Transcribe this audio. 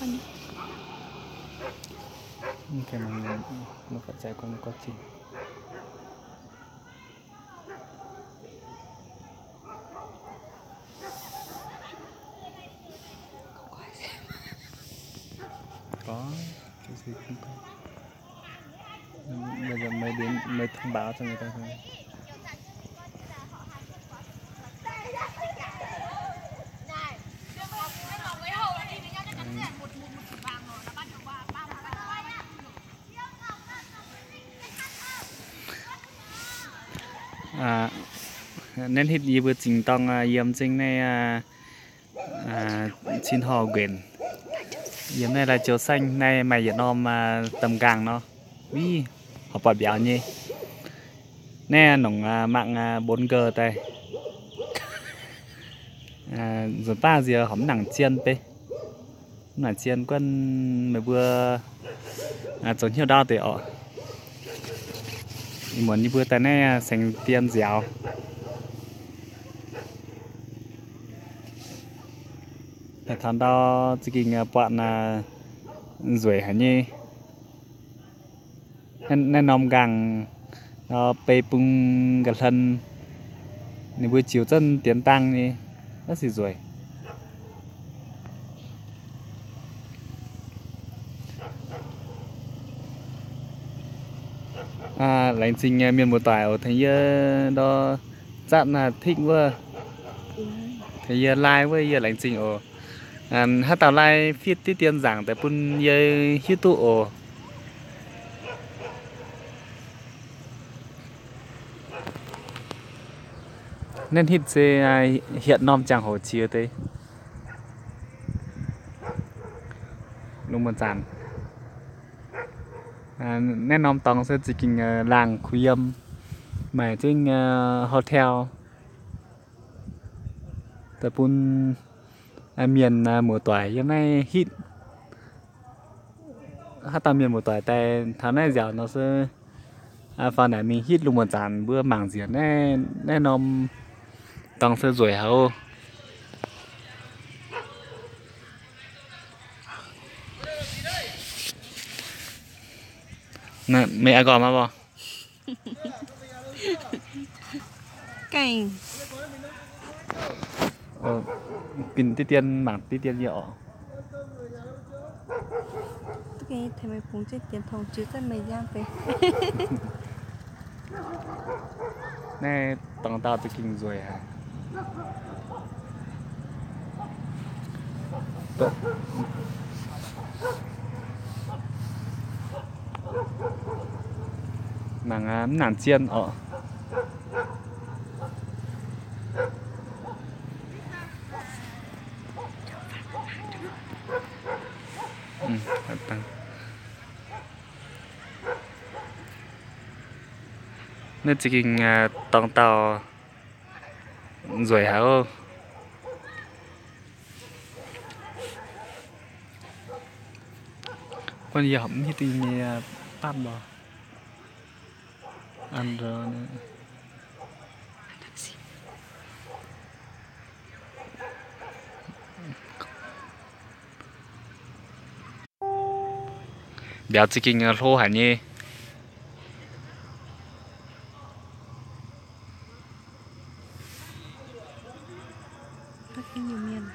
Có, cái gì cũng có. Bây giờ mới đến, mới thông báo cho người ta thôi. Naaiv hitv yie mbuo zingx dorng yiem zingh naaiv cin horh nquenc. Yiem naaiv Lai Châu Xanh naaiv maaih yietc norm domh nqaang nor. Ih, horpc buatc mbiauz nyei. Naaiv nongc mangc bốn G daaih. Nzunc baav nziex horpc mv nangc zien beiv. Mv nangc zien guanh meih mbuo zoux hnyouv ndaauv deix orqc. Ih muonz yie mbuo daaih naaiv saeng dien nziaaux. Taux ndau za'gengh buatc nzueic haic nyei. Naaiv norm nqaang bei bung ga'hlen, ninh mbuo ziux zengv dienx dang nyei, naaiv sic nzueic. Laengz zingh mienh muoz-doic oc, tengx yie ndor zatv naaiv tikv wuov, tengx yie like wuov, yie laengz zingh oc. Haaix dauh like fitv diqv dien nzaangc daaih bun yie hiuv duqv oc. Naaiv hitv se hietc norm ziangh hoc jiex deix. Lungh muonz zanc naaiv norm dorngx se za'gengh laangh kuh yiem, maaih zingv hotel daaih bun mienh muoz-doic yiem naaiv hitv. Haaix dauh mienh muoz-doic daaih taux naaiv nziaauc nor se faaux naaic mingh hitv. Lungh muonz zanc mbuo mangc nziex naaiv norm dorngx se nzueic haic oc. Meih aqv gormx mv? Ginh diqv dien mangc diqv dien yie oc. Naaiv dorngx dauh za'gengh nzueic haic. Mangc mv nangc zien orqc. Naaiv za'gengh dorngx dauh nzueic haic oc. Guanh yie horpc mv hiuv duqv nyei, batv lorh. Mbiauz za'gengh hlo haic nyei. Iu-Mienh.